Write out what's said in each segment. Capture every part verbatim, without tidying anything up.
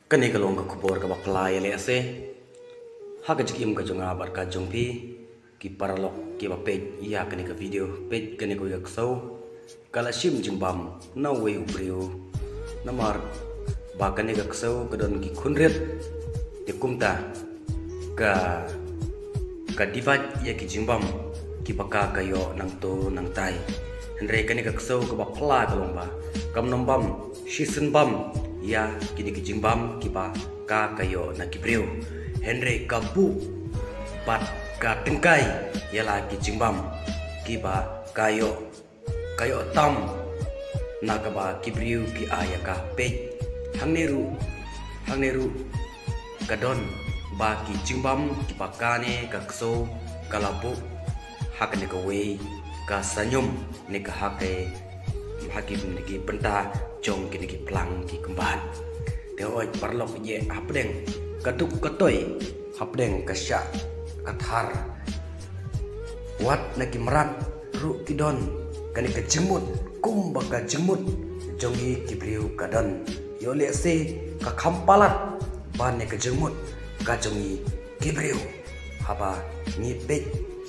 Kane ka long ka khubor kaba phylla ïalehse ha ka jingim ka jong nga bad ka jong phi ki paralok kiba peit ïa kane ka video. Peit, kane kawei ka ksew ka la shim jingbam na uwei u briew. Namar ba kane ka ksew ka don ki khun rit, te kumta ka ka divide ïa ki jingbam kiba ka ka ïoh nangto nangtai. Hynrei kane ka ksew kaba phylla ka long ba kam nym bam shisien bam ïa kine ki jingbam kiba ka ka ïoh na ki briew. Hynrei ka buh bad ka tyngkai ïa la ki jingbam kiba ka ïoh ka ïoh tam na kaba ki briew ki ai ïa ka. Peit, hangne ruh, hangne ruh ka don ba ki jingbam kiba kane ka ksew ka la buh ha kane kawei ka sanyum ne ka ha ka ha ki ne ki bynta jong kine ki phlang ki kymbat. Te hooid paralok, ïa hapdeng ka duk ka toi, hapdeng ka shah ka thar, wat na ki mrad ruh ki don kane ka jingmut, kumba ka jingmut jong ngi ki briew ka don. Ïoh lehse ka kham palat ban ïa ka jingmut ka jong ngi ki briew. Haba ngi peit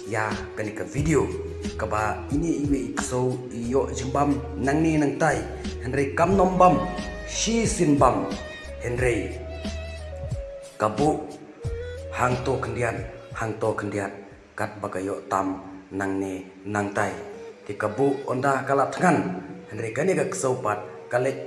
ïa kane ka video kaba ine iwei i ksew i ïoh jingbam nangne nangtai, hynrei kam nym bam shisien bam, hynrei ka buh hangto khyndiat hangto khyndiat katba ka ïoh tam nangne nangtai. Te ka buh ynda ka la thngan, hynrei kane ka ksew pat ka leit,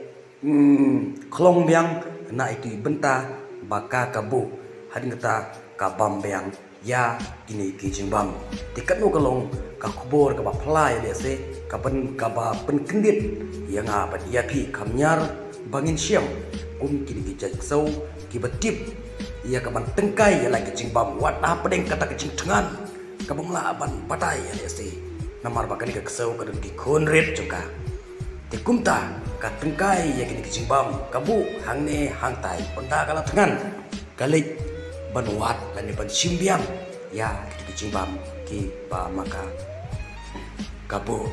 mm, khlong biang na itu i bynta ba ka ka buh. Hadien kata ka bam biang ïa kine ki jingbam. Te katno ka long ka khubor kaba phylla ïalehse, ka pyn kaba pynkyndit ïa nga bad ïa phi, kham ñiar ba ngin shem kum kine ki jait ksew kiba tip ïa ka ban tyngkai ïa la ki jingbam wat hapdeng kata ka jingthngan kaba ym lah ban batai ïalehse. Namar ba kane ka ksew ka don ki khun rit jong ka. Te kumta ka tyngkai ïa kine ki jingbam, ka buh hangne hangtai, ynda ka la thngan ka leit ban wad lane ban shim biang ïa kine ki jingbam kiba ma ka ka buh.